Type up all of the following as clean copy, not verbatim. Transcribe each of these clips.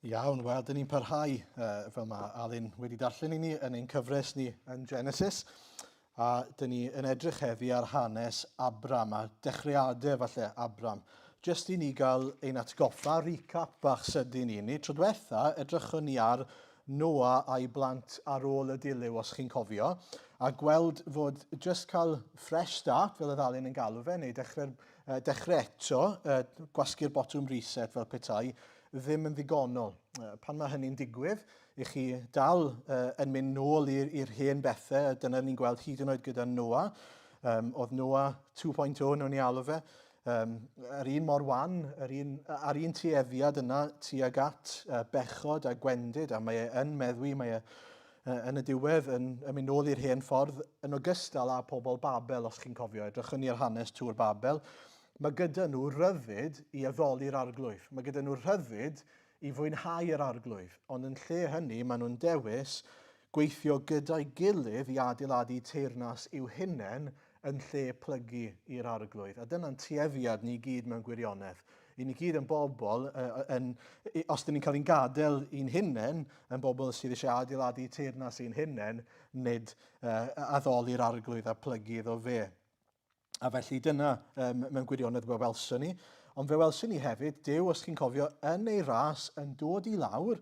Iawn, wel, dyn ni'n parhau, uh, fel mae Alun wedi darllen i ni yn ein cyfres ni yn Genesis, a dyn ni yn edrych heddi ar hanes Abram a dechreuadau falle Abram. Jyst i ni gael ein atgoffa, recap bach sydyn i ni. Tro diwetha, edrychwn ni ar Noa a'i blant ar ôl y dilyw, os chi'n cofio, a gweld fod jyst cael fresh start, fel oedd Alun yn galw fe, neu dechrau, uh, dechrau eto, uh, gwasgu'r botwm reset fel petai, ddim yn ddigonol. Pan mae hynny'n digwydd, i chi dal uh, yn mynd nôl i'r hen bethau, a dyna ni'n gweld hyd yn oed gyda Noah. Um, oedd Noah 2.0, nawn ni alw fe, um, yr un mor wan, yr un, ar un tueddiad yna tuag at uh, bechod a gwendid, a mae e yn meddwi, mae e uh, yn y diwedd yn, yn mynd nôl i'r hen ffordd, yn ogystal â pobl Babel, os chi'n cofio, edrychwn ni ar hanes Tŵr Babel. Mae gyda nhw ryddid i addoli'r Arglwydd. Mae gyda nhw rhyddid i fwynhau yr Arglwydd. Ond yn lle hynny, maen nhw'n dewis gweithio gyda'i gilydd i adeiladu teyrnas i'w hunain yn lle plygu i'r Arglwydd. A dyna'n tueddiad ni gyd mewn gwirionedd. I ni gyd yn bobl, yn, os dyn ni'n cael ein gadael i'n hunain, yn bobl sydd eisiau adeiladu teyrnas i'n hunain, nid uh, addoli'r Arglwydd a plygu iddo fe. A felly dyna, um, mewn gwirionedd, fe welson ni. Ond fe welson ni hefyd, Duw, os chi'n cofio, yn ei ras yn dod i lawr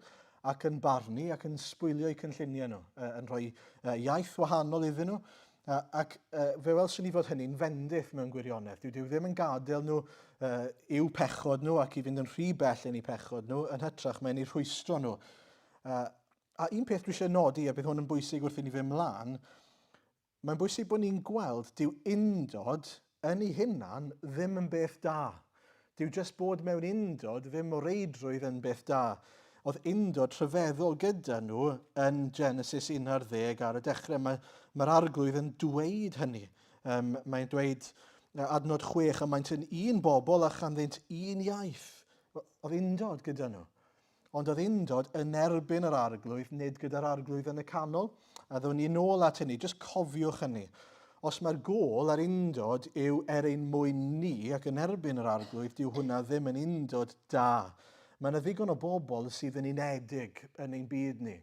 ac yn barnu ac yn sbwylio eu cynlluniau nhw, yn rhoi iaith wahanol iddyn nhw. Ac fe welson ni fod hynny'n fendith mewn gwirionedd. Dyw Duw ddim yn gadael nhw i'w pechod nhw ac i fynd yn rhy bell yn eu pechod nhw, yn hytrach mae'n eu rhwystro nhw. A un peth dwi eisiau nodi, a bydd hwn yn bwysig wrth i ni fynd mlaen, Mae'n bwysig bod ni'n gweld dyw undod yn ei hunan ddim yn beth da. Dyw jyst bod mewn undod ddim o reidrwydd yn beth da. Oedd undod rhyfeddol gyda nhw yn Genesis 11 ar y dechrau. Mae'r mae arglwydd yn dweud hynny. Um, mae'n dweud adnod 6, a maent yn un bobl a chanddynt un iaith. Oedd undod gyda nhw. Ond oedd undod yn erbyn yr arglwydd, nid gyda'r arglwydd yn y canol. A ddown ni nôl at hynny, jyst cofiwch hynny. Os mae'r gôl a'r undod yw er ein mwyn ni ac yn erbyn yr arglwydd, dyw hwnna ddim yn undod da. Mae yna ddigon o bobl sydd yn unedig yn ein byd ni.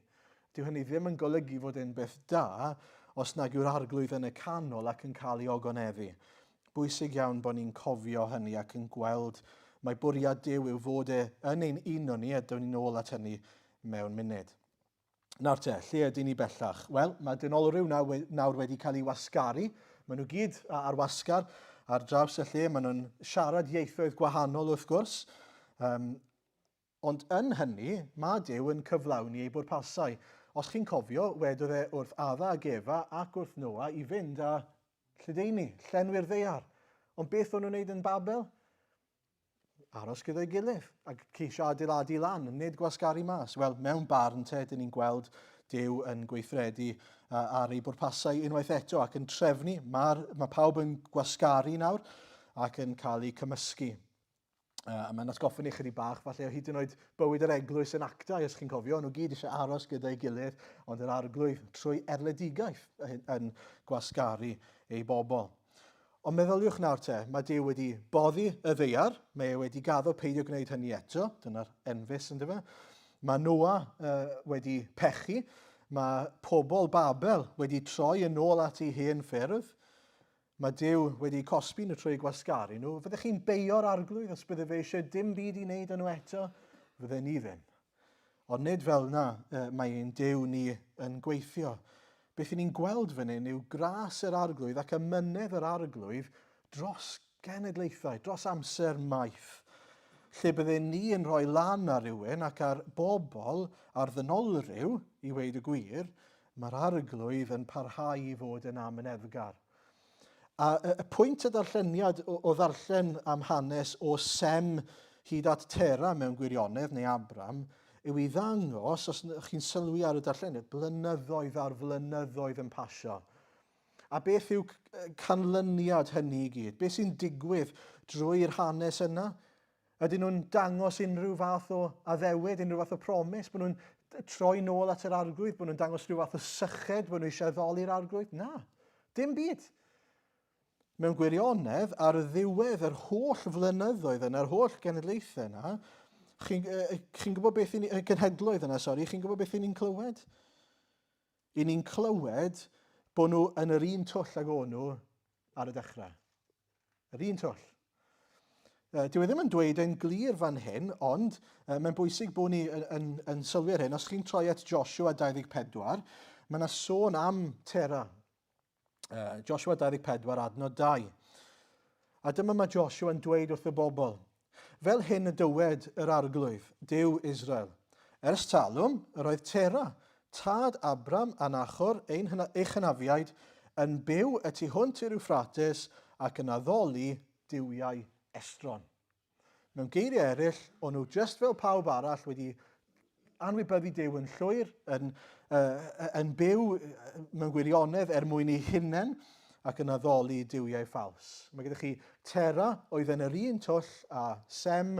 Dyw hynny ddim yn golygu fod e'n beth da os nag yw'r arglwydd yn y canol ac yn cael ei ogoneddu. Bwysig iawn bod ni'n cofio hynny ac yn gweld mai bwriad Duw yw fod e yn ein uno ni, a down ni'n ôl at hynny mewn munud. Nawr te, lle ydyn ni bellach? Wel, mae dynolryw nawr wedi cael ei wasgaru. Maen nhw gyd ar wasgar ar draws y lle. Maen nhw'n siarad ieithoedd gwahanol wrth gwrs. Um, Ond yn hynny, mae Duw yn cyflawni ei bwrpasau. Os chi'n cofio, wedodd e wrth Adda ag Efa ac wrth Noa i fynd a lledaenu, llenwi'r ddaear. Ond beth o'n nhw'n wneud yn Babel? Aros gyda'i gilydd ac ceisio adeiladu lan, nid gwasgaru mas. Wel, mewn barn te, dyn ni'n gweld Duw yn gweithredu ar ei bwrpasau unwaith eto ac yn trefnu. Mae'r, mae pawb yn gwasgaru nawr ac yn cael eu cymysgu. Uh, a mae'n atgoffa ni chydig bach, falle o hyd yn oed bywyd yr eglwys yn actau, os chi'n cofio, nhw gyd eisiau aros gyda'i gilydd, ond yr arglwydd trwy erledigaeth yn, yn gwasgaru ei bobl. Ond meddyliwch nawr te, mae Duw wedi boddi y ddeiar, mae e wedi gaddo peidio gwneud hynny eto, dyna'r enfys yn dyfa. Mae Noa uh, wedi pechu, mae pobl Babel wedi troi yn ôl at ei hen ffyrdd, Mae Duw wedi eu cosbi nhw trwy eu gwasgaru nhw. Fyddech chi'n beio'r arglwydd os bydde fe eisiau dim byd i wneud â nhw eto? Fydde ni ddim. Ond nid fel yna mae ein Duw ni yn gweithio. Beth i ni'n gweld fan hyn yw gras yr arglwydd ac amynedd yr arglwydd dros genedlaethau, dros amser maith. Lle bydde ni yn rhoi lan ar rywun ac ar bobl, ar ddynolryw, i weud y gwir, Mae'r Arglwydd yn parhau i fod yn amyneddgar. A y pwynt y darlleniad o, o ddarllen am hanes o Sem hyd at Tera mewn gwirionedd, neu Abram, yw i ddangos, os chi'n sylwi ar y darlleniad, blynyddoedd ar flynyddoedd yn pasio. A beth yw canlyniad hynny i gyd? Beth sy'n digwydd drwy'r hanes yna? Ydyn nhw'n dangos unrhyw fath o addewid, unrhyw fath o promis, bod nhw'n troi nôl at yr arglwydd, bod nhw'n dangos rhyw fath o syched, bod nhw eisiau addoli'r arglwydd? Na, dim byd. Mewn gwirionedd, ar ddiwedd yr holl flynyddoedd yna, yr holl genedlaethau yna, Chi'n chi gwybod beth i ni, y genhedloedd yna, sori, chi'n gwybod beth i ni'n clywed? I ni'n clywed bod nhw yn yr un twll ag o'n nhw ar y dechrau. Yr un twll. Dyw e ddim yn dweud e'n glir fan hyn, ond mae'n bwysig bod ni yn, yn, yn sylwi ar hyn. Os chi'n troi at Joshua 24, mae yna sôn am Tera. Joshua 24, adnod 2. A dyma mae Joshua yn dweud wrth y bobl, Fel hyn y dywed yr arglwydd, Duw Israel, Ers talwm, yr oedd Tera, tad Abram a Nachor, ein eich hynafiaid, yn byw y tu hwnt i'r Ewffrates ac yn addoli duwiau estron. Mewn geiriau eraill, o'n nhw just fel pawb arall wedi anwybyddu Duw yn llwyr, yn, uh, yn byw mewn gwirionedd er mwyn ei hunain ac yn addoli duwiau ffals. Mae gyda chi Tera oedd yn yr un twll a Sem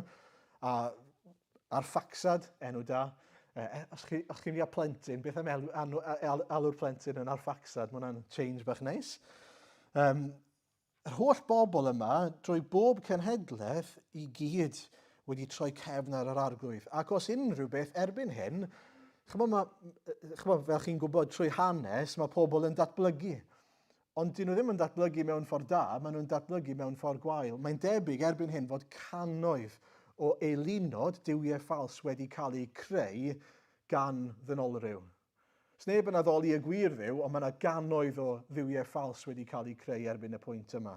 a Arphaxad, enw da. E, os chi'n chi mynd i plentyn, beth am elw, anw, al, alw'r plentyn yn Arphaxad? Mae hwnna'n change bach neis. Um, yr holl bobl yma, drwy bob cenhedlaeth, i gyd wedi troi cefn ar yr arglwydd. Ac os unrhyw beth erbyn hyn, chymod, ma, chymod, fel chi'n gwybod, trwy hanes, mae pobl yn datblygu. Ond dyn nhw ddim yn datblygu mewn ffordd da, maen nhw'n datblygu mewn ffordd gwael. Mae'n debyg erbyn hyn fod cannoedd o eilunod duwiau ffals wedi cael eu creu gan ddynolryw. Sneb yn addoli y gwir dduw, ond mae yna gannoedd o dduwiau ffals wedi cael eu creu erbyn y pwynt yma.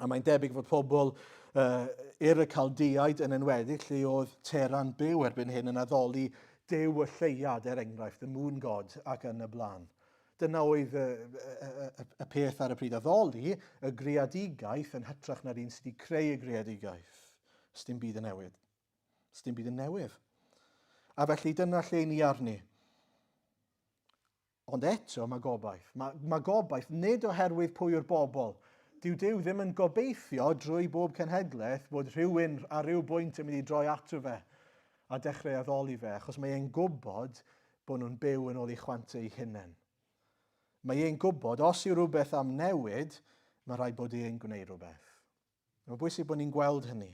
A mae'n debyg fod pobl uh, i'r y Caldeaid yn enwedig lle oedd Tera'n byw erbyn hyn yn addoli Duw y lleuad, er enghraifft, the moon god, ac yn y blaen. Dyna oedd y, y, y, y peth ar y pryd addoli, y greadigaeth yn hytrach na'r un sydd wedi creu y greadigaeth. Sdim byd yn newid. Sdim byd yn newydd. A felly dyna lle ni arni. Ond eto mae gobaith. Mae, mae gobaith nid oherwydd pwy yw'r bobl. Dyw Duw ddim yn gobeithio drwy bob cenhedlaeth bod rhywun ar ryw bwynt yn mynd i droi ato fe a dechrau addoli fe, achos mae e'n gwybod bod nhw'n byw yn ôl eu chwantau eu hunain. Mae e'n gwybod, os yw rhywbeth am newid, mae rhaid bod e'n gwneud rhywbeth. Mae'n bwysig bod ni'n gweld hynny.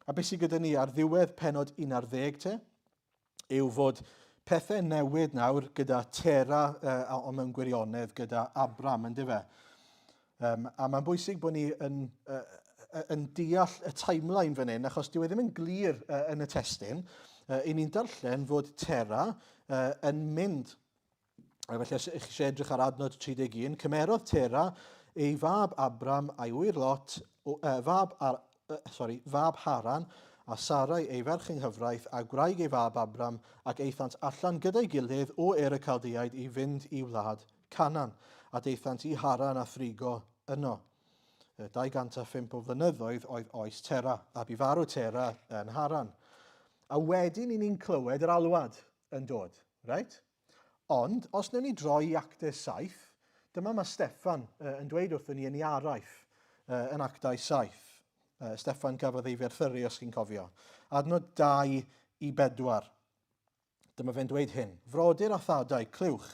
A beth sydd gyda ni ar ddiwedd penod 11 te, yw fod pethau newid nawr gyda Tera, uh, ond mewn gwirionedd gyda Abram, yn dyfe? Um, a mae'n bwysig bod ni yn, uh, yn deall y timeline fan hyn, achos dyw e ddim yn glir uh, yn y testun. Uh, I ni'n darllen fod Tera uh, yn mynd. A felly, os ych chi eisiau edrych ar adnod 31, cymerodd Tera ei fab Abram a'i ŵyr Lot, o, uh, fab, ar, uh, sorry, fab Haran, a Sarai ei ferch yng nghyfraith, a gwraig ei fab Abram, ac aethant allan gyda'i gilydd o Ur y Caldeaid i fynd i wlad Canaan, a daethant i Haran a thrigo yno. 205 o flynyddoedd oedd oes Tera, a bu farw Tera yn Haran. A wedyn i ni'n clywed yr alwad yn dod, reit? Ond, os wnawn ni droi i Actau 7, dyma mae Steffan uh, yn dweud wrthyn ni yn ei araith uh, yn Actau 7. Uh, Steffan gafodd ei ferthyru, os chi'n cofio. Adnod 2 i 4. Dyma fe'n dweud hyn. Frodyr a thadau, clywch.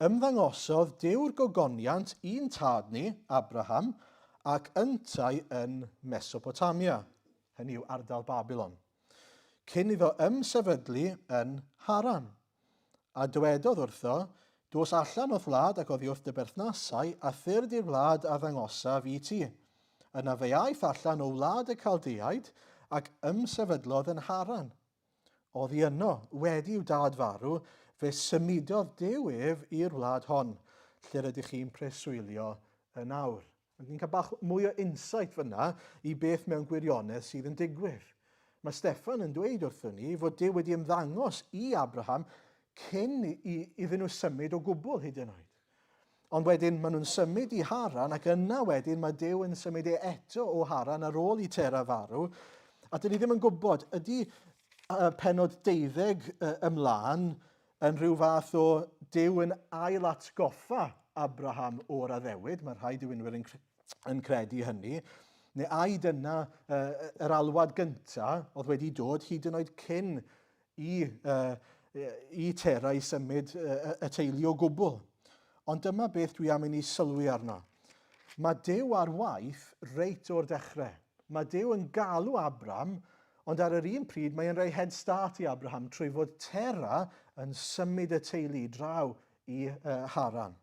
Ymddangosodd Duw'r gogoniant i'n tad ni, Abraham, ac yntau yn Mesopotamia, hynny yw ardal Babylon. cyn iddo ymsefydlu yn Haran. A dywedodd wrtho, Dos allan o'th wlad ac oddi wrth dy berthnasau, a thyrd i'r wlad a ddangosaf i ti. Yna fe aeth allan o wlad y Caldeaid ac ymsefydlodd yn Haran. Oddi yno, wedi i'w dad farw, fe symudodd Duw ef i'r wlad hon, lle rydych chi'n preswylio yn awr. Ond ni'n cael bach mwy o insight fyna i beth mewn gwirionedd sydd yn digwydd. Mae Steffan yn dweud wrthyn ni fod Duw wedi ymddangos i Abraham cyn i, iddyn nhw symud o gwbl hyd yn oed. Ond wedyn maen nhw'n symud i Haran ac yna wedyn mae Duw yn symud e eto o Haran ar ôl i Tera farw. A dyn ni ddim yn gwybod, ydy penod deuddeg ymlaen yn rhyw fath o Duw yn ail atgoffa Abraham o'r addewid, mae rhai diwinwyr yn, yn credu hynny, neu ai dyna uh, yr alwad gyntaf oedd wedi dod hyd yn oed cyn i, uh, i Tera i symud uh, y teulu o gwbl. Ond dyma beth dwi am i ni sylwi arno. Mae Duw ar waith reit o'r dechrau. Mae Duw yn galw Abram. Ond ar yr un pryd, mae'n rhoi head start i Abraham trwy fod Tera yn symud y teulu draw i Haran.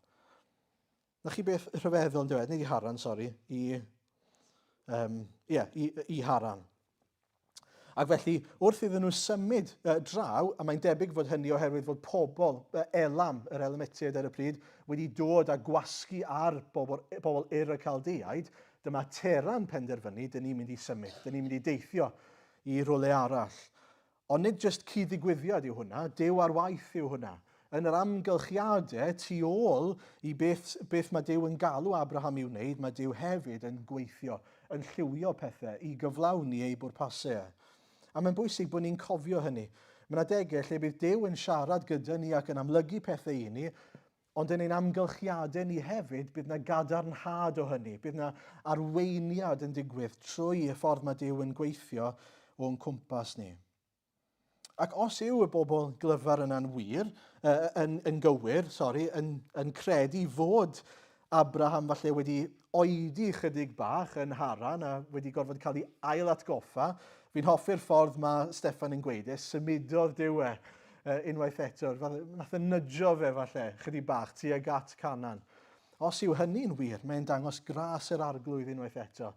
Na chi beth rhyfeddol yn dweud, nid i Haran, sori, i, um, yeah, i, i Haran. Ac felly, wrth iddyn nhw symud draw, a mae'n debyg fod hynny oherwydd fod pobl, Elam, yr Elamitiaid ar y pryd, wedi dod a gwasgu ar bobl, bobl Ur y Caldeaid, dyma Tera'n penderfynu, dyn ni'n mynd i symud, dyn ni'n mynd i deithio i rywle arall. Ond nid jyst cyd-ddigwyddiad yw hwnna, Duw ar waith yw hwnna. Yn yr amgylchiadau tu ôl i beth, beth mae Duw yn galw Abraham i'w wneud, mae Duw hefyd yn gweithio, yn lliwio pethau i gyflawni ei bwrpasau e. A mae'n bwysig bod ni'n cofio hynny. Mae yna adegau lle bydd Duw yn siarad gyda ni ac yn amlygu pethau i ni, ond yn ein amgylchiadau ni hefyd, bydd yna gadarnhad o hynny, bydd yna arweiniad yn digwydd trwy y ffordd mae Duw yn gweithio o'n cwmpas ni. Ac os yw y bobl glyfar yna'n wir, uh, yn, yn gywir, sori, yn, yn credu fod Abraham falle wedi oedi chydig bach yn Haran a wedi gorfod cael ei ail atgoffa, fi'n hoffi'r ffordd mae Steffan yn gweud e, symudodd Duw e unwaith eto, nath e nydjo fe falle chydig bach tuag at Canaan. Os yw hynny'n wir, mae'n dangos gras yr arglwydd unwaith eto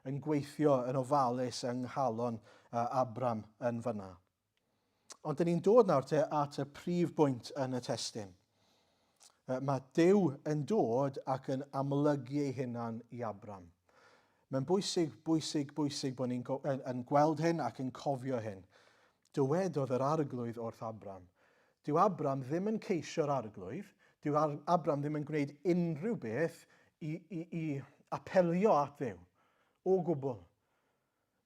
yn gweithio yn ofalus yng nghalon Abram yn fyna. Ond dyn ni'n dod nawr te at y prif bwynt yn y testun. Mae Duw yn dod ac yn amlygu ei hunan i Abram. Mae'n bwysig, bwysig, bwysig bod ni'n yn, yn gweld hyn ac yn cofio hyn. Dywedodd yr arglwydd wrth Abram. Dyw Abram ddim yn ceisio'r arglwydd, dyw Abram ddim yn gwneud unrhyw beth i, i, i apelio at Dduw, o gwbl.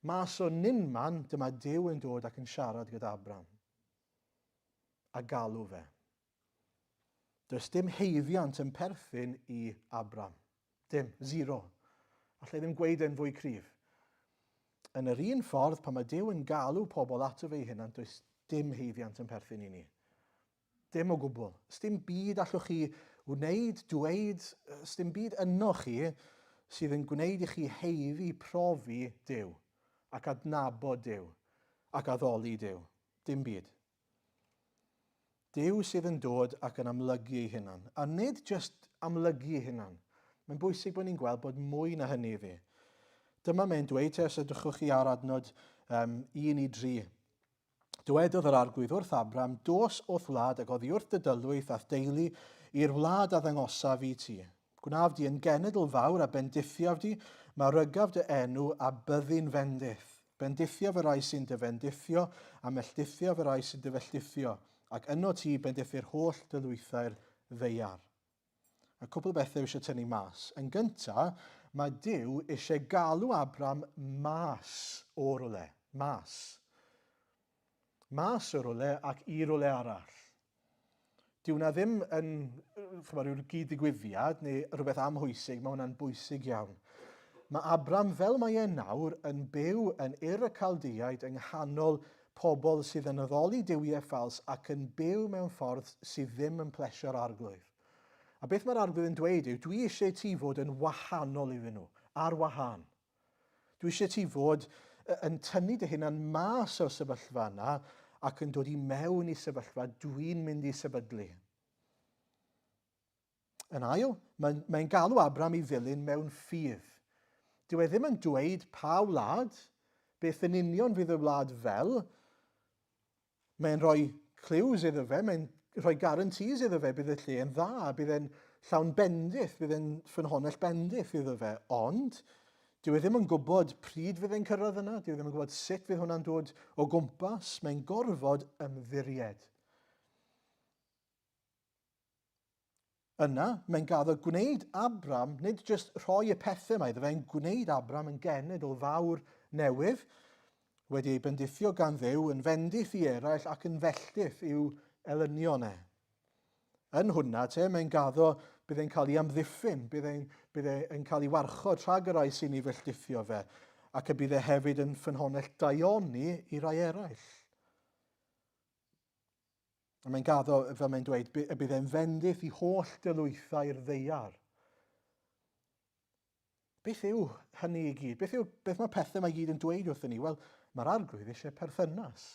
Mas o nunman, dyma Duw yn dod ac yn siarad gyda Abram. A galw fe. Does dim haeddiant yn perthyn i Abram. Dim. Zero. Alla i ddim gweud e'n fwy cryf. Yn yr un ffordd, pan mae Duw yn galw pobl ato fe ei hunan, does dim haeddiant yn perthyn i ni. Dim o gwbl. Sdim byd allwch chi wneud, dweud, sdim byd yno chi sydd yn gwneud i chi haeddu profi Duw ac adnabod Duw ac addoli Duw. Dim byd. Duw sydd yn dod ac yn amlygu ei hunan. A nid jyst amlygu ei hunan. Mae'n bwysig bod ni'n gweld bod mwy na hynny iddi. Dyma mae'n dweud te, os edrychwch chi ar adnod um, 1 i 3. Dywedodd yr arglwydd wrth Abram, dos o'th wlad ac oddi wrth dy dylwyth a'th deulu i'r wlad a ddangosaf i ti. Gwnaf di yn genedl fawr a bendithiaf di, marygaf dy enw a byddi'n fendith. Bendithiaf y rhai sy'n dy fendithio, a melldithiaf y rhai sy'n dy felldithio, ac yno ti bendithir holl dylwythau'r ddaear. A cwpl o bethau eisiau tynnu mas. Yn gyntaf, mae Duw eisiau galw Abram mas o rywle. Mas. Mas o rywle ac i rywle arall. Dyw hwnna ddim yn chymod, rhyw gyd-ddigwyddiad neu rhywbeth amhwysig, mae hwnna'n bwysig iawn. Mae Abram, fel mae e nawr, yn byw yn Ur y Caldeaid yng nghanol pobl sydd yn addoli duwiau ffals ac yn byw mewn ffordd sydd ddim yn plesio'r arglwydd. A beth mae'r arglwydd yn dweud yw, dwi eisiau ti fod yn wahanol iddyn nhw, ar wahân. Dwi eisiau ti fod yn tynnu dy hunan mas o'r sefyllfa yna ac yn dod i mewn i sefyllfa dwi'n mynd i sefydlu. Yn ail, mae'n mae galw Abram i ddilyn mewn ffydd. Dyw e ddim yn dweud pa wlad, beth yn union fydd y wlad fel, Mae'n rhoi clues iddo fe, mae'n rhoi guarantees iddo fe bydd y lle yn dda, bydd e'n llawn bendith, bydd e'n ffynhonnell bendith iddo fe, ond dyw e ddim yn gwybod pryd fydd e'n cyrraedd yna, dyw e ddim yn gwybod sut fydd hwnna'n dod o gwmpas, mae'n gorfod ymddiried. Yna, mae'n gaddo gwneud Abram, nid jyst rhoi y pethau yma iddo fe, yn gwneud Abram yn genedl fawr newydd, wedi ei bendithio gan Dduw, yn fendith i eraill ac yn felltith i'w elynion e. Yn hwnna, te, mae'n gaddo bydd e'n cael ei amddiffyn, bydd e'n bydd e'n cael ei warchod rhag y rai sy'n ei felltithio fe, ac y bydd e hefyd yn ffynhonnell daioni i rai eraill. A mae'n gaddo, fel mae'n dweud, y bydd e'n fendith i holl dylwythau'r ddeiar. Beth yw hynny i gyd? Beth, yw, beth mae pethau mae gyd yn dweud wrthyn ni? Wel, Mae'r arglwydd eisiau perthynas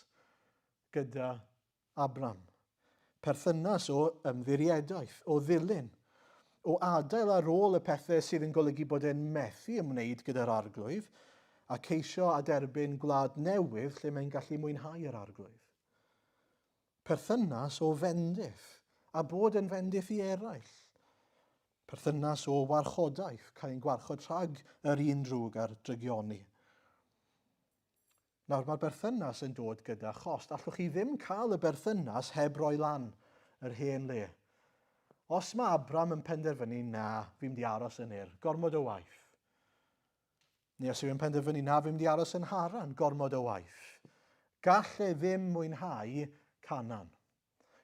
gyda Abram. Perthynas o ymddiriedaeth, o ddilyn, o adael ar ôl y pethau sydd yn golygu bod e'n methu ymwneud gyda'r arglwydd a ceisio a derbyn gwlad newydd lle mae'n gallu mwynhau yr arglwydd. Perthynas o fendith, a bod yn fendith i eraill. Perthynas o warchodaeth, cael ein gwarchod rhag yr un drwg a'r drygioni. Nawr, mae'r berthynas yn dod gyda chost. Allwch chi ddim cael y berthynas heb roi lan yr hen le. Os mae Abram yn penderfynu, na, fi'n mynd i aros yn Ur, gormod o waith. Neu os yw'n penderfynu, na, fi'n mynd i aros yn Haran, gormod o waith. Gall e ddim mwynhau Canan.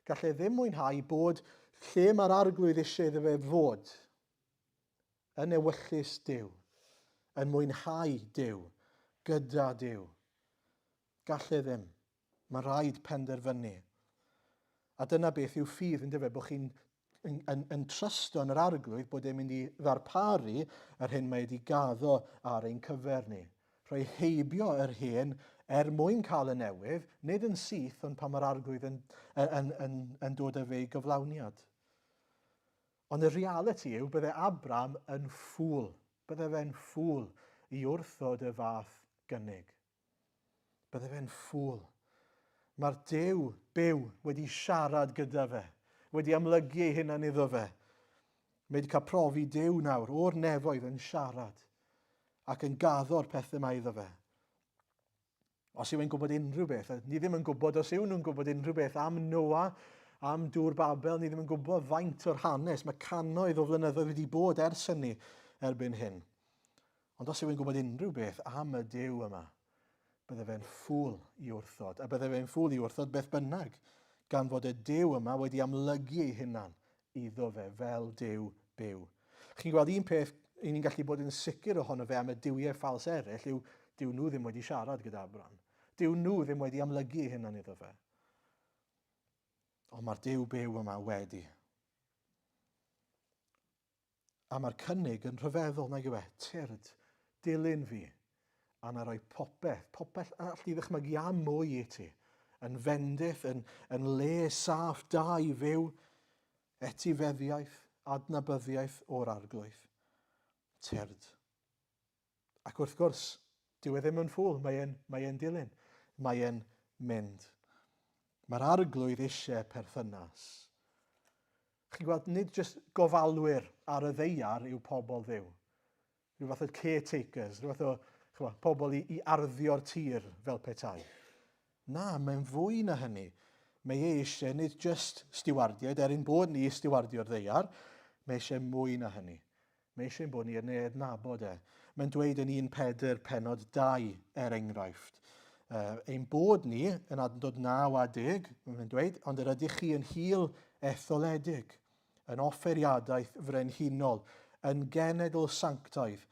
Gall e ddim mwynhau bod lle mae'r arglwydd eisiau iddo fe fod, yn ewyllys Duw, yn mwynhau Duw, gyda Duw. Gall e ddim. Mae rhaid penderfynu. A dyna beth yw ffydd, yn dyfe, bod chi'n yn, yn, yn trysto yn yr arglwydd bod e'n mynd i ddarparu yr hyn mae wedi gaddo ar ein cyfer ni. Rhoi heibio yr hen er mwyn cael y newydd, nid yn syth, ond pan mae'r arglwydd yn, yn, yn, yn dod â fe i gyflawniad. Ond y realiti yw bydde Abram yn ffŵl. Bydde fe'n ffŵl i wrthod y fath gynnig. Bydde fe'n ffŵl. Mae'r Duw byw wedi siarad gyda fe, wedi amlygu ei hunan iddo fe. Mae wedi cael profi Duw nawr o'r nefoedd yn siarad ac yn gaddo'r pethau yma iddo fe. Os yw e'n gwybod unrhyw beth, ni ddim yn gwybod os yw nhw'n gwybod unrhyw beth am Noa, am Dŵr Babel, ni ddim yn gwybod faint o'r hanes. Mae cannoedd o flynyddoedd wedi bod ers hynny erbyn hyn. Ond os yw e'n gwybod unrhyw beth am y Duw yma, bydde fe'n ffŵl i wrthod, a bydde fe'n ffŵl i wrthod beth bynnag, gan fod y Duw yma wedi amlygu ei hunan iddo fe fel Duw byw. Chi'n gweld un peth i ni'n gallu bod yn sicr ohono fe am y duwiau ffals eraill yw dyw nhw ddim wedi siarad gyda Abram. Dyw nhw ddim wedi amlygu ei hunan iddo fe. Ond mae'r Duw byw yma wedi. A mae'r cynnig yn rhyfeddol, nag yw e? Tyrd, dilyn fi, a na roi popeth, popeth all i ddychmygu a mwy i ti, yn fendith, yn, yn le saff da i fyw, etifeddiaeth, adnabyddiaeth o'r arglwydd. Tyrd. Ac wrth gwrs, dyw e ddim yn ffŵl, mae e'n mae e'n dilyn, mae e'n mynd. Mae'r arglwydd eisiau perthynas. Chi'n gweld, nid jyst gofalwyr ar y ddeiar yw pobl ddiw. Rhyw fath o caretakers, rhyw fath o chymod, pobl i, i arddio'r tir fel petai. Na, mae'n fwy na hynny. Mae e eisiau nid jyst stiwardiaid, er ein bod ni stiwardio'r ddeiar, mae eisiau mwy na hynny. Mae eisiau ein bod ni yn ei adnabod e. Mae'n dweud yn 1 Pedr penod 2, er enghraifft, uh, ein bod ni yn adnod 9 a 10, mae'n dweud, ond yr ydych chi yn hil etholedig, yn offeriadaeth frenhinol, yn genedl sanctaidd,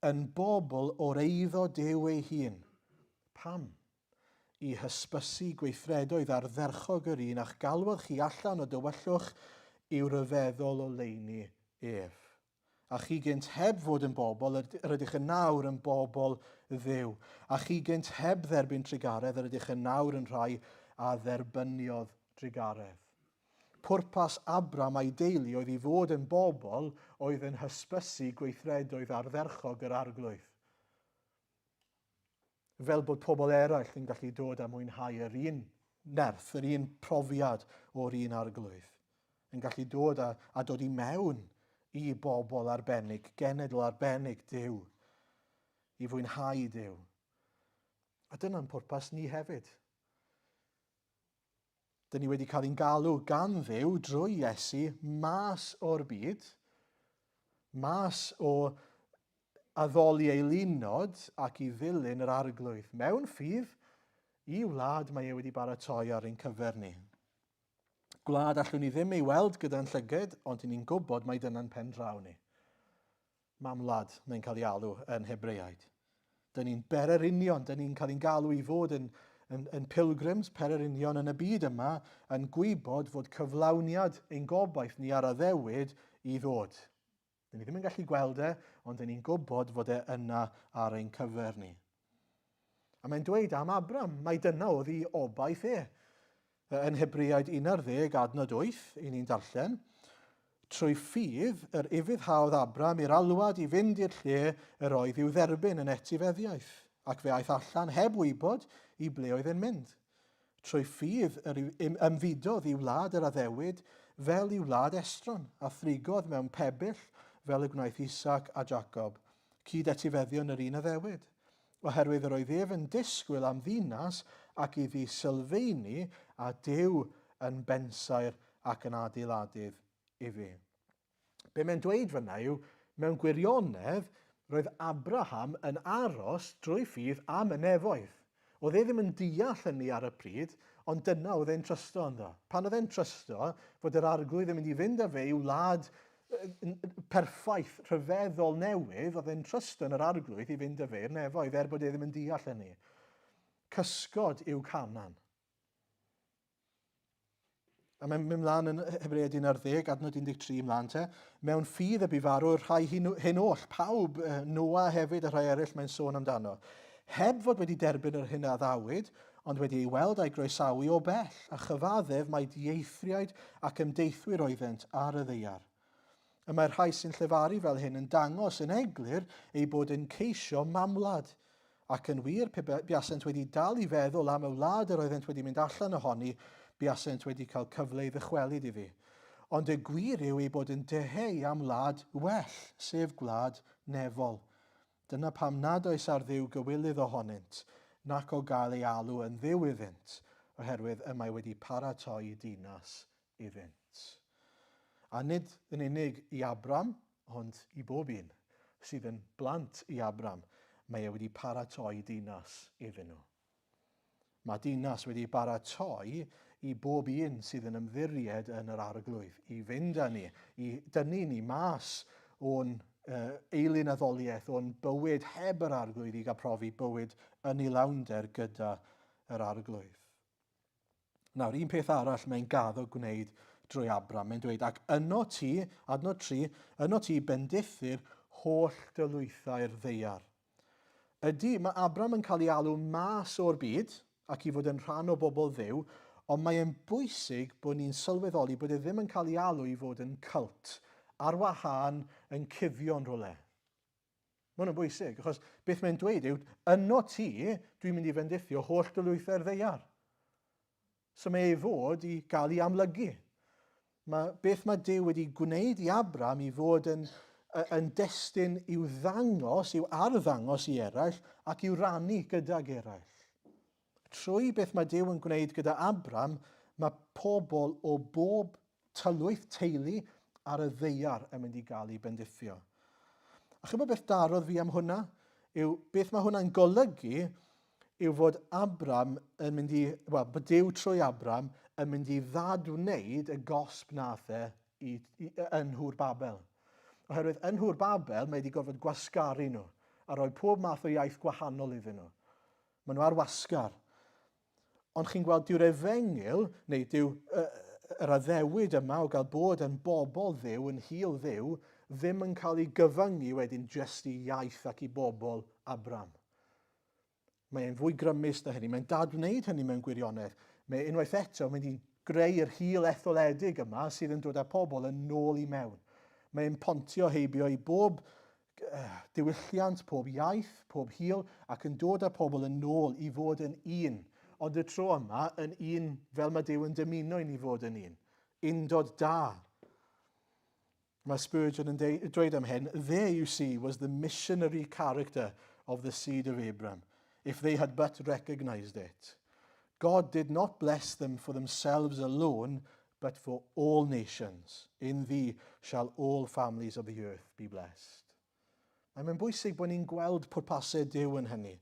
yn bobl o'r eiddo Duw ei hun. Pam? I hysbysu gweithredoedd ardderchog yr un a'ch galwodd chi allan o dywyllwch i'w ryfeddol oleuni ef. A chi gynt heb fod yn bobl, yr ydych yn nawr yn bobl Dduw. A chi gynt heb dderbyn trugaredd, yr ydych yn nawr yn rhai a dderbyniodd drugaredd. Pwrpas Abram a'i deulu oedd i fod yn bobl oedd yn hysbysu gweithredoedd ardderchog yr Arglwydd. fel bod pobl eraill yn gallu dod a mwynhau yr un nerth, yr un profiad o'r un arglwydd. Yn gallu dod a, a dod i mewn i bobl arbennig, genedl arbennig Duw, i fwynhau Duw. A dyna'n pwrpas ni hefyd. Dyn ni wedi cael ein galw gan Dduw drwy Iesu mas o'r byd, mas o addoli eilunod ac i ddilyn yr arglwydd mewn ffydd i wlad mae e wedi baratoi ar ein cyfer ni. Gwlad allwn ni ddim ei weld gyda'n llyged, ond i ni'n gwybod mai dyna'n pen draw ni. Mamwlad, mae'n cael ei alw yn Hebreaid. Dyn ni'n bererinion, dyn ni'n cael ein galw i fod yn, yn, yn pilgrims, pererinion yn y byd yma, yn gwybod fod cyflawniad ein gobaith ni ar addewid i ddod. Dyn ni ddim yn gallu gweld e, ond dyn ni'n gwybod fod e yna ar ein cyfer ni. A mae'n dweud am Abram, mai dyna oedd ei obaith e. Yn Hebreaid 11, adnod 8, i ni'n darllen, Trwy ffydd, yr ufuddhaodd Abram i'r alwad i fynd i'r lle yr oedd i'w dderbyn yn etifeddiaeth, ac fe aeth allan heb wybod i ble oedd e'n mynd. Trwy ffydd yr ymfudodd i wlad yr addewid fel i wlad estron, a thrigodd mewn pebyll fel y gwnaeth Isaac a Jacob, cyd-etifeddion yr un addewid. Oherwydd yr oedd ef yn disgwyl am ddinas ac iddi sylfeini a Duw yn bensaer ac yn adeiladydd iddi. Be mae'n dweud fyna yw, mewn gwirionedd, roedd Abraham yn aros drwy ffydd am y nefoedd. Oedd e ddim yn deall hynny ar y pryd, ond dyna oedd e'n trysto ynddo. Pan oedd e'n trysto fod yr arglwydd yn mynd i fynd â fe i'w wlad perffaith, rhyfeddol newydd, oedd e'n trysto yn yr arglwydd i fynd â fe i'r nefoedd, er bod e ddim yn deall hynny. Cysgod yw Canan. A mae'n mynd mlaen yn Hebreaid 11, adnod 13 mlaen te. Mewn ffydd y bu farw'r rhai hyn, hyn oll, pawb, Noa hefyd a rhai eraill mae'n sôn amdano. Heb fod wedi derbyn yr hyn a addawyd, ond wedi ei weld a'i groesawu o bell, a chyfaddef mai dieithriaid ac ymdeithwyr oeddent ar y ddaear. Y mae'r rhai sy'n llefaru fel hyn yn dangos yn eglur eu bod yn ceisio mamwlad. Ac yn wir, pe buasent wedi dal i feddwl am y wlad yr oeddent wedi mynd allan ohoni, buasent wedi cael cyfle i ddychwelyd iddi. Ond y gwir yw eu bod yn dyheu am wlad well, sef gwlad nefol. Dyna pam nad oes ar Dduw gywilydd ohonynt, nac o gael ei alw yn Dduw iddynt, oherwydd y mae wedi paratoi dinas iddynt. A nid yn unig i Abram, ond i bob un sydd yn blant i Abram, mae e wedi paratoi dinas iddyn nhw. Mae dinas wedi baratoi i bob un sydd yn ymddiried yn yr arglwydd, i fynd â ni, i dynnu ni mas o'n uh, eilun addoliaeth, o'n bywyd heb yr arglwydd i gael profi bywyd yn ei lawnder gyda yr arglwydd. Nawr, un peth arall mae'n gaddo gwneud drwy Abram. Mae'n dweud, ac yno ti, adnod 3, yno ti bendithir holl dylwythau'r ddeiar. Ydy, mae Abram yn cael ei alw mas o'r byd ac i fod yn rhan o bobl Dduw, ond mae'n bwysig bod ni'n sylweddoli bod e ddim yn cael ei alw i fod yn cult, ar wahân yn cuddio'n rhywle. Mae hwn yn bwysig, achos beth mae'n dweud yw, yno ti, dwi'n mynd i fendithio holl dylwythau'r ddeiar. So mae ei fod i gael ei amlygu. Mae beth mae Duw wedi gwneud i Abram i fod yn, yn destun i'w ddangos, i'w arddangos i eraill ac i'w rannu gydag eraill. Trwy beth mae Duw yn gwneud gyda Abram, mae pobl o bob tylwyth teulu ar y ddaear yn mynd i gael ei bendithio. A chymod beth darodd fi am hwnna? Yw beth mae hwnna'n golygu yw fod Abram yn mynd i, wel, bod Duw trwy Abram yn mynd i ddadwneud y gosb nath e i, i, yn Nhŵr Babel. Oherwydd yn Nhŵr Babel mae wedi gorfod gwasgaru nhw a rhoi pob math o iaith gwahanol iddyn nhw. Maen nhw ar wasgar. Ond chi'n gweld, dyw'r efengyl, neu dyw yr addewid yma o gael bod yn bobl Dduw, yn hil Dduw, ddim yn cael ei gyfyngu wedyn jyst i iaith ac i bobl Abram. Mae e'n fwy grymus na hynny. Mae'n dadwneud hynny mewn gwirionedd. Mae unwaith eto mynd i greu yr hil etholedig yma sydd yn dod â pobl yn ôl i mewn. Mae'n pontio heibio i bob diwylliant, pob iaith, pob hil, ac yn dod â pobl yn ôl i fod yn un. Ond y tro yma, yn un fel mae Duw yn dymuno i ni fod yn un. Undod da. Mae Spurgeon yn dweud am hyn, There, you see, was the missionary character of the seed of Abraham, if they had but recognized it. God did not bless them for themselves alone, but for all nations. In thee shall all families of the earth be blessed. Mae'n bwysig bod ni'n gweld pwrpasau Duw yn hynny.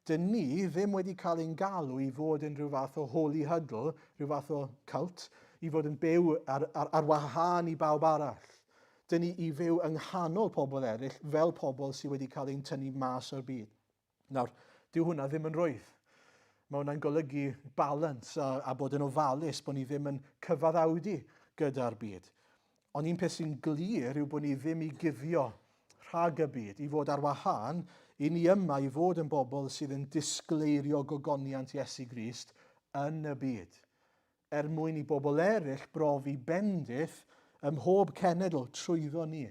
Dyn ni ddim wedi cael ein galw i fod yn rhyw fath o holy huddle, rhyw fath o cult, i fod yn byw ar, ar, ar wahân i bawb arall. Dyn ni i fyw yng nghanol pobl eraill fel pobl sydd wedi cael ein tynnu mas o'r byd. Nawr, dyw hwnna ddim yn rwydd. Mae hwnna'n golygu balance a, a bod yn ofalus bod ni ddim yn cyfaddawdu gyda'r byd. Ond un peth sy'n glir yw bod ni ddim i guddio rhag y byd, i fod ar wahân, I ni yma i fod yn bobl sydd yn disgleirio gogoniant Iesu Grist yn y byd, er mwyn i bobl eraill brofi bendith ym mhob cenedl trwyddo ni.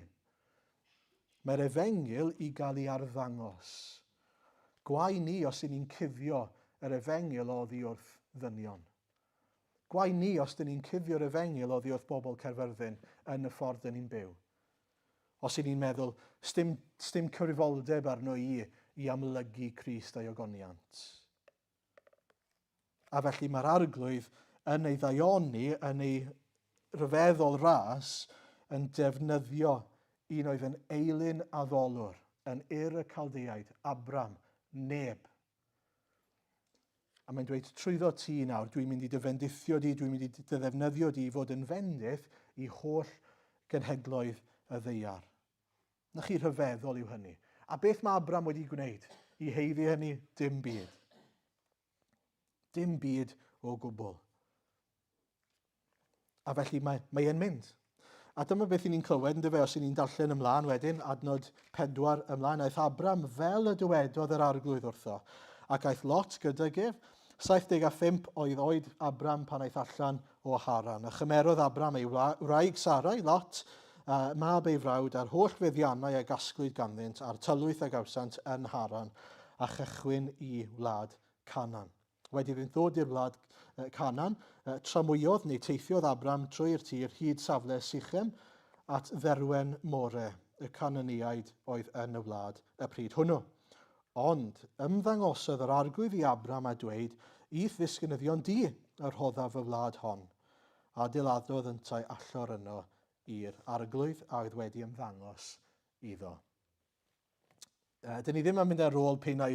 Mae'r efengyl i gael ei arddangos. Gwae ni os y'n ni'n cuddio yr efengyl oddi wrth ddynion. Gwae ni os dyn ni'n cuddio'r efengyl oddi wrth bobl Caerfyrddin yn y ffordd dyn ni'n byw. Os y'n ni'n meddwl, sdim, sdim cyfrifoldeb arno i i amlygu Crist a'i ogoniant. A felly mae'r arglwydd yn ei ddaioni, yn ei ryfeddol ras, yn defnyddio un oedd yn eilun addolwr, yn Ur y Caldeaid, Abram, neb. A mae'n dweud, trwyddo ti nawr, dwi'n mynd i dy fendithio di, dwi'n mynd i dy ddefnyddio di i fod yn fendith i holl genhedloedd y ddeiar. Na chi rhyfeddol yw hynny. A beth mae Abram wedi gwneud i heiddi hynny? Dim byd. Dim byd o gwbl. A felly mae, mae e'n mynd. A dyma beth i ni'n clywed, yn dyfe, os i ni'n darllen ymlaen wedyn, adnod 4 ymlaen, aeth Abram fel y dywedodd yr arglwydd wrtho, ac aeth Lot gydag ef. 75 oedd oed Abram pan aeth allan o Haran. A chymerodd Abram ei wraig Sarai, Lot, mab ei frawd, a'r holl feddiannau a gasglwyd ganddynt, a'r tylwyth a gawsant yn Haran, a chychwyn i wlad Canaan. Wedi iddynt ddod i'r wlad Canaan, tramwyodd neu teithiodd Abram trwy'r tir hyd safle Sichem at dderwen More, y Cananeaid oedd yn y wlad y pryd hwnnw. Ond ymddangosodd yr arglwydd i Abram a dweud, I'th ddisgynyddion di y rhoddaf y wlad hon. Adeiladodd yntau allor yno i'r arglwydd a oedd wedi ymddangos iddo. Dyn ni ddim yn mynd ar ôl pe nai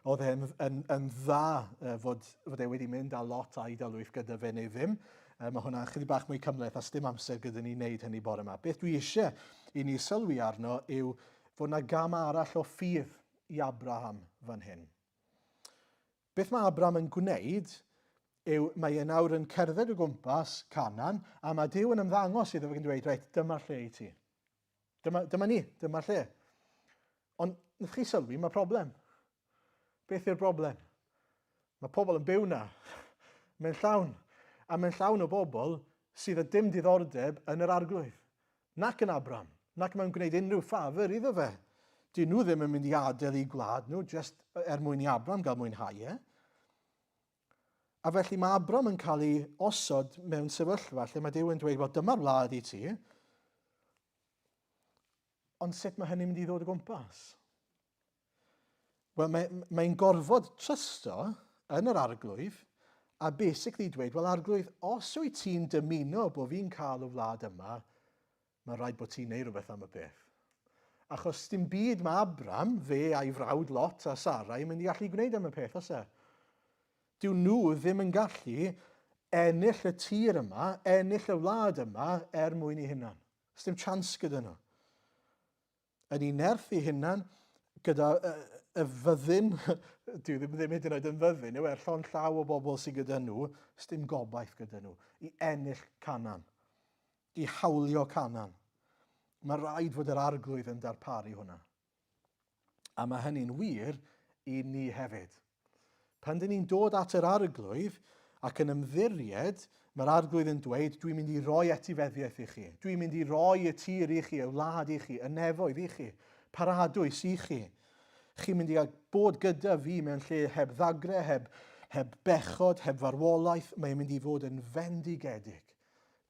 oedd e'n yn, yn dda fod, fod e wedi mynd â lot a'i dylwyth gyda fe neu ddim. Mae hwnna'n chydig bach mwy cymhleth a dim amser gyda ni wneud hynny bore yma. Beth dwi eisiau i ni sylwi arno yw fod yna gam arall o ffydd i Abraham fan hyn. Beth mae Abraham yn gwneud yw mae e nawr yn cerdded o gwmpas Canaan a mae Duw yn ymddangos iddo fe yn dweud, reit, dyma'r lle i ti. Dyma, dyma ni, dyma'r lle. Ond, wnaeth chi sylwi, mae problem. Beth yw'r broblem? Mae pobl yn byw na. Mae'n llawn. A mae'n llawn o bobl sydd â dim diddordeb yn yr arglwydd. Nac yn Abram. Nac mewn gwneud unrhyw ffafr iddo fe. Dyn nhw ddim yn mynd i adael eu gwlad nhw just er mwyn i Abram gael mwynhau e. A felly mae Abram yn cael ei osod mewn sefyllfa lle mae Duw yn dweud, wel dyma'r wlad i ti. Ond sut mae hynny'n mynd i ddod o gwmpas? Wel, mae'n mae gorfod trysto yn yr arglwydd a basically dweud, wel arglwydd, os wyt ti'n dymuno bod fi'n cael y wlad yma, Mae rhaid bod ti'n neud rhywbeth am y peth. Achos dim byd mae Abram, fe a'i frawd Lot a Sarai, yn mynd i allu gwneud am y peth, oes e? Dyw nhw ddim yn gallu ennill y tir yma, ennill y wlad yma er mwyn i hunan. Dim chance gyda nhw. Yn ei nerth ei hunan, gyda y, y fyddin, dyw ddim, ddim hyd yn oed yn fyddin, yw e, llond llaw o bobl sydd gyda nhw, dim gobaith gyda nhw i ennill Canan. i hawlio Canaan. Mae rhaid fod yr arglwydd yn darparu hwnna. A mae hynny'n wir i ni hefyd. Pan dyn ni'n dod at yr arglwydd ac yn ymddiried, mae'r arglwydd yn dweud, dwi'n mynd i roi etifeddiaeth i chi. Dwi'n mynd i roi y tir i chi, y wlad i chi, y nefoedd i chi, paradwys i chi. Chi'n mynd i bod gyda fi mewn lle heb ddagre, heb, heb bechod, heb farwolaeth. Mae'n mynd i fod yn fendigedig.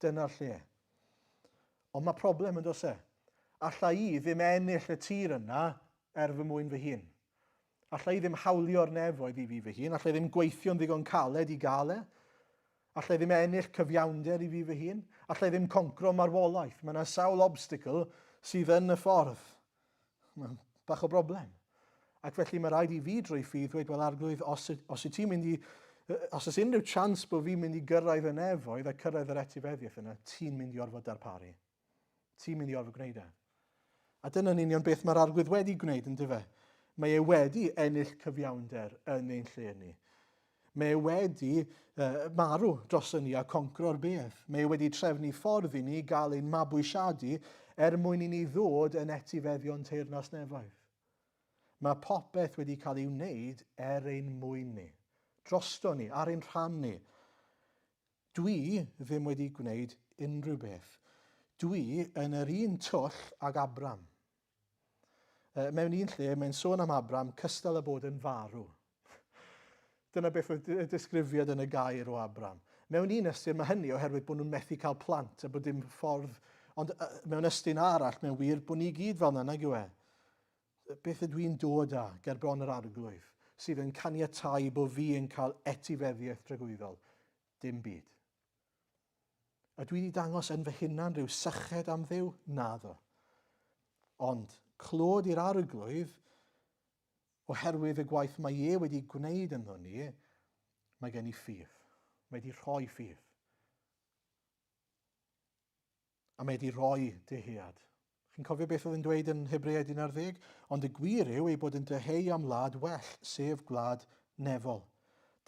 Dyna'r lle. Ond mae problem yn does e? Alla i ddim ennill y tir yna er fy mwyn fy hun. Alla i ddim hawlio'r nefoedd i fi fy hun. Alla i ddim gweithio'n ddigon caled i gael e. Alla i ddim ennill cyfiawnder i fi fy hun. Alla i ddim concro marwolaeth. Mae yna sawl obstacle sydd yn y ffordd. Mae'n bach o broblem. Ac felly mae rhaid i fi drwy ffydd ddweud, wel arglwydd, os, os wyt ti'n mynd i, os oes unrhyw chance bod fi'n mynd i gyrraedd y nefoedd a cyrraedd yr etifeddiaeth yna, ti'n mynd i orfod darparu. Ti'n mynd i orfod gwneud e. A dyna'n union beth mae'r arglwydd wedi gwneud yn dyfe. Mae e wedi ennill cyfiawnder yn ein lle ni. Mae e wedi uh, marw dros ni a concro'r bedd. Mae e wedi trefnu ffordd i ni gael ein mabwysiadu er mwyn i ni ddod yn etifeddion teyrnas nefoedd. Mae popeth wedi cael ei wneud er ein mwyn ni, drosto ni, ar ein rhan ni. Dwi ddim wedi gwneud unrhyw beth. Dwi yn yr un twll ag Abram. Mewn un lle, mae'n sôn am Abram cystal â bod yn farw. Dyna beth oedd y disgrifiad yn y gair o Abram. Mewn un ystyr mae hynny oherwydd bod nhw'n methu cael plant a bod dim ffordd... Ond mewn ystyn arall, mewn wir, bod ni gyd fel yna, nag yw e? Beth ydw i'n dod â ger bron yr arglwydd sydd yn caniatáu bod fi yn cael etifeddiaeth dragwyddol? Dim byd. Ydw i wedi dangos yn fy hunan rhyw syched am Dduw? Naddo. Ond clod i'r arglwydd Oherwydd y gwaith mae e wedi gwneud ynddo ni, mae gen i ffydd. Mae wedi rhoi ffydd. A mae wedi rhoi dyhead. Chi'n cofio beth oedd yn dweud yn Hebreaid 11? Ond y gwir yw ei bod yn dyheu am wlad well, sef gwlad nefol.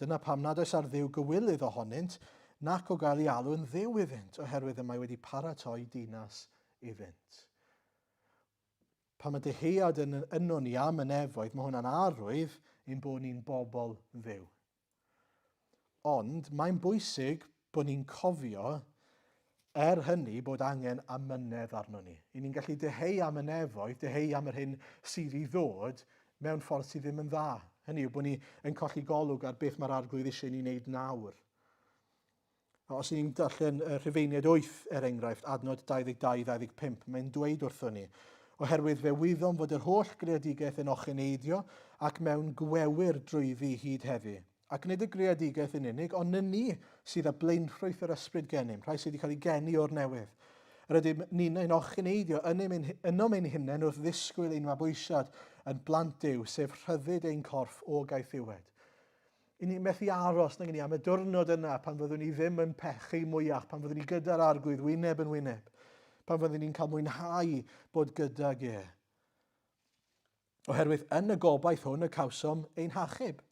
Dyna pam nad oes ar Dduw gywilydd ohonynt, nac o gael ei alw yn Dduw iddynt, oherwydd y mae wedi paratoi dinas iddynt. Pan mae dyhead yn yno ni am y nefoedd, mae hwnna'n arwydd ein bod ni'n bobl Dduw. Ond mae'n bwysig bod ni'n cofio er hynny bod angen amynedd arno ni. I ni'n gallu dyheu am y nefoedd, dyheu am yr hyn sydd i ddod mewn ffordd sydd ddim yn dda. Hynny yw bod ni yn colli golwg ar beth mae'r arglwydd eisiau ni wneud nawr. A os ni'n darllen y Rhufeiniaid 8, er enghraifft, adnod 22-25, mae'n dweud wrthon ni, oherwydd fe wyddom fod yr holl greadigaeth yn ocheneidio ac mewn gwewyr drwyddi hyd heddi. Ac nid y greadigaeth yn unig, ond nyni sydd â blaenffrwyth yr ysbryd gennym, rhai sydd wedi cael ei geni o'r newydd. Yr ydym ninnau'n ocheneidio ynom ein hunain wrth ddisgwyl ein mabwysiad yn blant Duw, sef rhyddid ein corff o gaethiwed. I ni methu aros, nag ni, am y diwrnod yna pan fyddwn ni ddim yn pechu mwyach, pan fyddwn ni gyda'r arglwydd wyneb yn wyneb, pan fyddwn ni'n cael mwynhau bod gydag e. Oherwydd yn y gobaith hwn y cawsom ein hachub.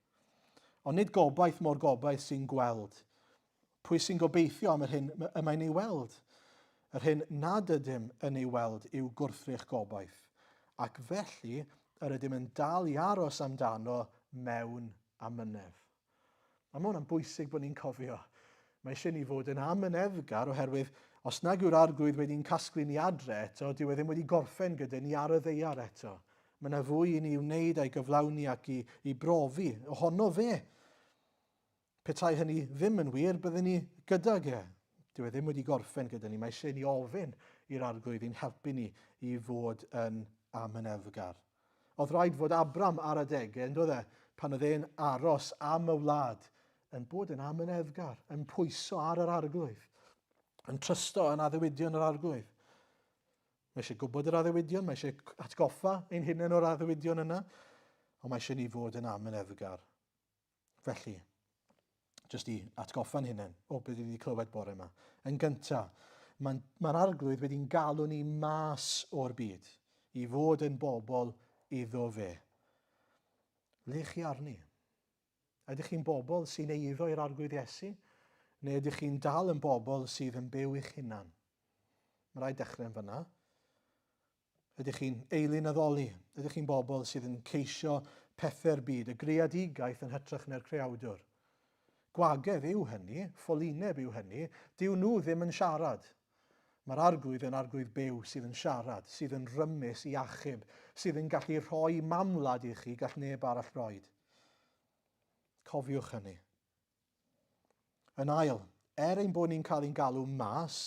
Ond nid gobaith mor gobaith sy'n gweld. Pwy sy'n gobeithio am yr hyn y mae'n ei weld? Yr hyn nad ydym yn ei weld yw gwrthrych gobaith, ac felly yr ydym yn dal i aros amdano mewn amynedd. A mae hwnna'n bwysig bod ni'n cofio. Mae eisiau ni fod yn amyneddgar oherwydd os nag yw'r arglwydd wedi'n casglu ni adre eto, dyw e ddim wedi gorffen gyda ni ar y ddeiar eto. Mae yna fwy i ni wneud a'i gyflawni ac i, i brofi ohono fe. Petai hynny ddim yn wir, bydden ni gydag e. Dyw e ddim wedi gorffen gyda ni. Mae eisiau ni ofyn i'r arglwydd i'n helpu ni i fod yn amyneddgar. Oedd rhaid fod Abram ar adegau, yn doedd e, pan oedd e'n aros am y wlad, yn bod yn amyneddgar, yn pwyso ar yr arglwydd, yn trysto yn addewidion yr arglwydd. Mae eisiau gwybod yr addewidion, mae eisiau atgoffa ein hunain o'r addewidion yna, ond mae eisiau ni fod yn amyneddgar. Felly, jyst i atgoffa'n hunain o beth wedi clywed bore yma. Yn gyntaf, mae'n mae arglwydd wedi'n galw ni mas o'r byd i fod yn bobl iddo fe. Le chi arni? Ydych chi'n bobl sy'n eiddo i'r arglwydd Iesu? Neu ydych chi'n dal yn bobl sydd yn byw i'ch hunan? Mae rhaid dechrau yn fyna. Ydych chi'n eilun addoli? Ydych chi'n bobl sydd yn ceisio pethau'r byd, y greadigaeth yn hytrach na'r creawdwr? Gwagedd yw hynny, ffolineb yw hynny, dyw nhw ddim yn siarad. Mae'r arglwydd yn arglwydd byw sydd yn siarad, sydd yn rymus i achub, sydd yn gallu rhoi mamwlad i chi, gall neb arall roed. Cofiwch hynny. Yn ail, er ein bod ni'n cael ein galw mas,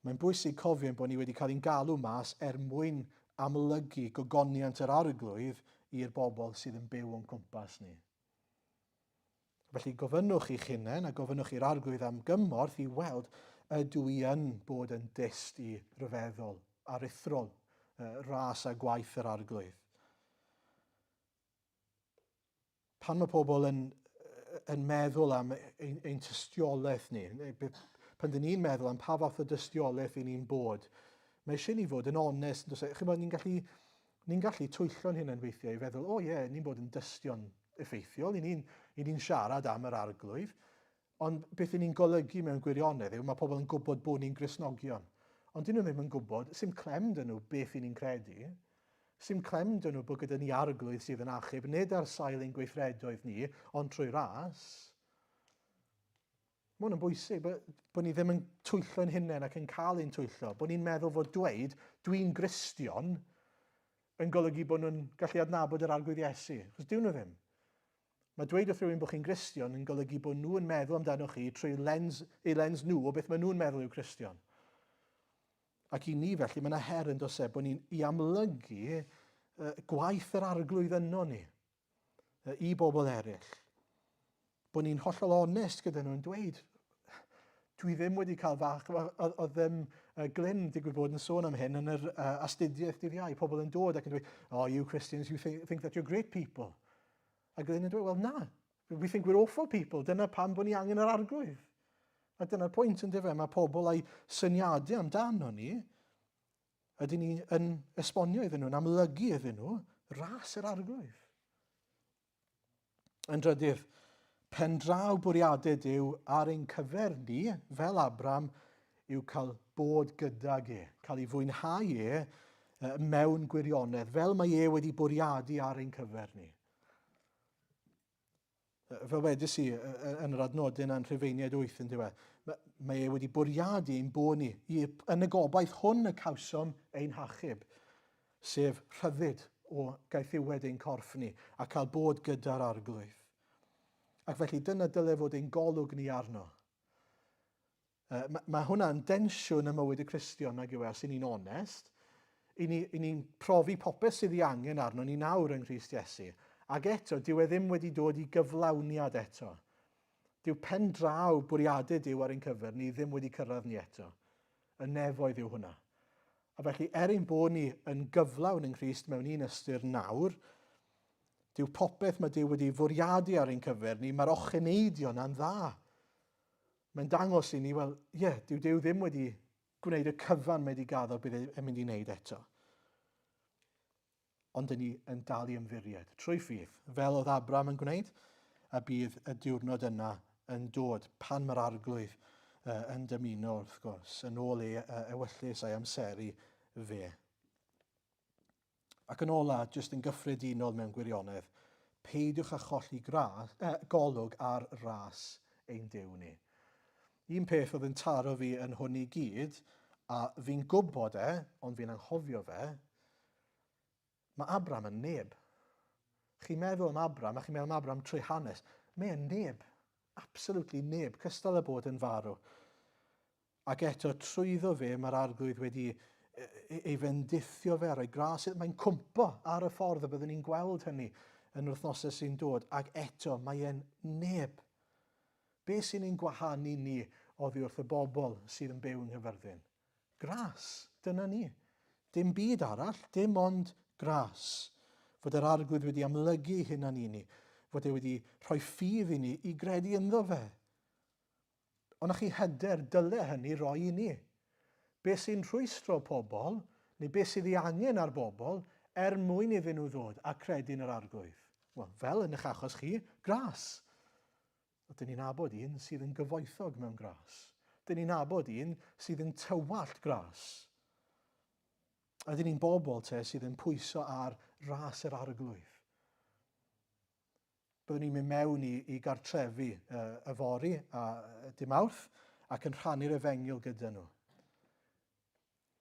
mae'n bwysig cofio ein bod ni wedi cael ein galw mas er mwyn amlygu gogoniant yr arglwydd i'r bobl sydd yn byw o'n cwmpas ni. Felly gofynnwch i'ch hunain a gofynnwch i'r arglwydd am gymorth i weld ydw i yn bod yn dyst i ryfeddol, aruthrol, ras a gwaith yr arglwydd. Pan mae pobl yn, yn meddwl am ein, ein tystiolaeth ni, pan dyn ni'n meddwl am pa fath o dystiolaeth i ni'n bod, mae eisiau ni fod yn onest. Yn Chi'n bod, ni'n gallu, ni'n gallu twyllo'n hunain weithiau i feddwl, o oh, ie, yeah, ni'n bod yn dystion effeithiol, i ni'n ni siarad am yr arglwydd, ond beth i ni'n golygu mewn gwirionedd yw mae pobl yn gwybod bod ni'n Gristnogion. Ond dyn nhw ddim yn gwybod, sy'n clem dyn nhw beth i ni'n credu. Sy'n clem dyn nhw bod gyda ni arglwydd sydd yn achub, nid ar sail ein gweithredoedd ni, ond trwy ras. Mae hwn yn bwysig, bod, bod ni ddim yn twyllo'n hunain ac yn cael ein twyllo. Bod ni'n meddwl fod dweud, dwi'n Gristion, yn golygu bod nhw'n gallu adnabod yr Arglwydd Iesu. Chos dyw nhw ddim. Mae dweud wrth rhywun bod chi'n Gristion yn golygu bod nhw'n meddwl amdanoch chi trwy lens, eu lens nhw o beth maen nhw'n meddwl yw Cristion. Ac i ni felly, mae yna her yn does e, bod ni'n i amlygu uh, gwaith yr arglwydd yno ni uh, i bobl eraill. Bod ni'n hollol onest gyda nhw yn dweud, dwi ddim wedi cael fach, oedd ddim uh, Glyn digwydd bod yn sôn am hyn yn yr uh, astudiaeth dydd Iau, pobl yn dod ac yn dweud, oh, you Christians, you think, think that you're great people. A Glyn yn dweud, well na, we think we're awful people, dyna pam bod ni angen yr arglwydd. A dyna'r pwynt yn dyfe, mae pobl a'i syniadau amdano ni, ydyn ni yn esbonio iddyn nhw, yn amlygu iddyn nhw, ras yr arglwydd. Yn drydydd, pen draw bwriadau Duw ar ein cyfer ni, fel Abram, yw cael bod gydag e, cael ei fwynhau e mewn gwirionedd, fel mae e wedi bwriadu ar ein cyfer ni. Fel wedys i yn yr adnodyn a'n Rhufeiniaid 8 yn diwedd, mae e wedi bwriadu ein bod ni, i, yn y gobaith hwn y cawsom ein hachub, sef rhyddid o gaethiwed ein corff ni a cael bod gyda'r Arglwydd. Ac felly dyna dyle fod ein golwg ni arno. Uh, mae, mae hwnna'n densiwn ym mywyd y Cristion, nag yw e, os i ni'n onest. I ni'n ni, ni profi popeth sydd ei angen arno ni nawr yng Nghrist Iesu. Ac eto, dyw e ddim wedi dod i gyflawniad eto. Dyw pen draw bwriadau Duw ar ein cyfer ni ddim wedi cyrraedd ni eto. Y nefoedd yw hwnna. A felly, er ein bod ni yn gyflawn yng Nghrist mewn un ystyr nawr, dyw popeth mae Duw wedi fwriadu ar ein cyfer ni, mae'r ocheneidio na'n dda. Mae'n dangos i ni, wel, ie, yeah, dyw Duw ddim wedi gwneud y cyfan mae wedi gaddo bydd e'n mynd i wneud eto. Ond dyn ni yn dal i ymddiried trwy ffydd, fel oedd Abraham yn gwneud, a bydd y diwrnod yna yn dod pan mae'r arglwydd uh, yn dymuno, wrth gwrs, yn ôl ei uh, ewyllys a'i amseru fe. Ac yn ola, jyst yn gyffredinol mewn gwirionedd, peidiwch â cholli gras, eh, golwg ar ras ein Duw ni. Un peth oedd yn taro fi yn hwn i gyd, a fi'n gwybod e, ond fi'n anghofio fe, Mae Abram yn neb. Chi'n meddwl am Abram, a chi'n meddwl am Abram trwy hanes. Mae e'n neb. Absolutely neb. Cystal â bod yn farw. Ac eto, trwyddo fe, mae'r arglwydd wedi e, e, ei fendithio fe, rhoi gras. Mae'n cwmpo ar y ffordd, a byddwn ni'n gweld hynny yn wythnosau sy'n dod. Ac eto, mae e'n neb. Be sy'n ein gwahanu ni oddi wrth y bobl sydd yn byw yng Nghyfyrddin? Gras, dyna ni. Dim byd arall, dim ond gras. Fod yr Arglwydd wedi amlygu ei hunan i ni, fod e wedi rhoi ffydd i ni i gredu ynddo fe. Ond chi hyder dyle hynny roi i ni. Be sy'n rhwystro pobl, neu be sydd ei angen ar bobl, er mwyn iddyn nhw ddod a credu yn yr Arglwydd? Wel, fel yn eich achos chi, gras. Dyn ni'n nabod un sydd yn gyfoethog mewn gras. Dyn ni'n nabod un sydd yn tywallt gras. Ydyn ni'n bobl te sydd yn pwyso ar ras yr arglwydd. Byddwn ni'n mynd mewn i, i gartrefi uh, yfory a dim mawrth ac yn rhannu'r efengyl gyda nhw.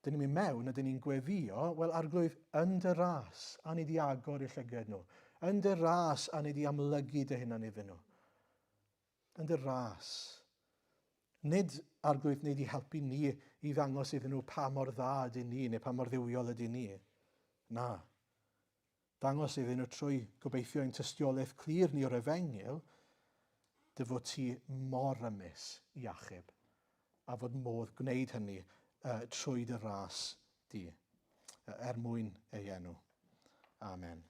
Dyn ni'n mynd mewn a dyn ni'n gweddio, wel arglwydd, yn dy ras, a ni di agor eu llyged nhw. Yn dy ras, a ni di amlygu dy hunan iddyn nhw. Yn dy ras. Nid arglwydd ni di helpu ni i ddangos iddyn nhw pa mor dda ydyn ni neu pa mor dduwiol ydyn ni. Na. Dangos iddyn nhw trwy gobeithio ein tystiolaeth clir ni o'r efengyl, dy fod ti mor rymus i achub, a fod modd gwneud hynny uh, trwy dy ras di, uh, er mwyn ei enw. Amen.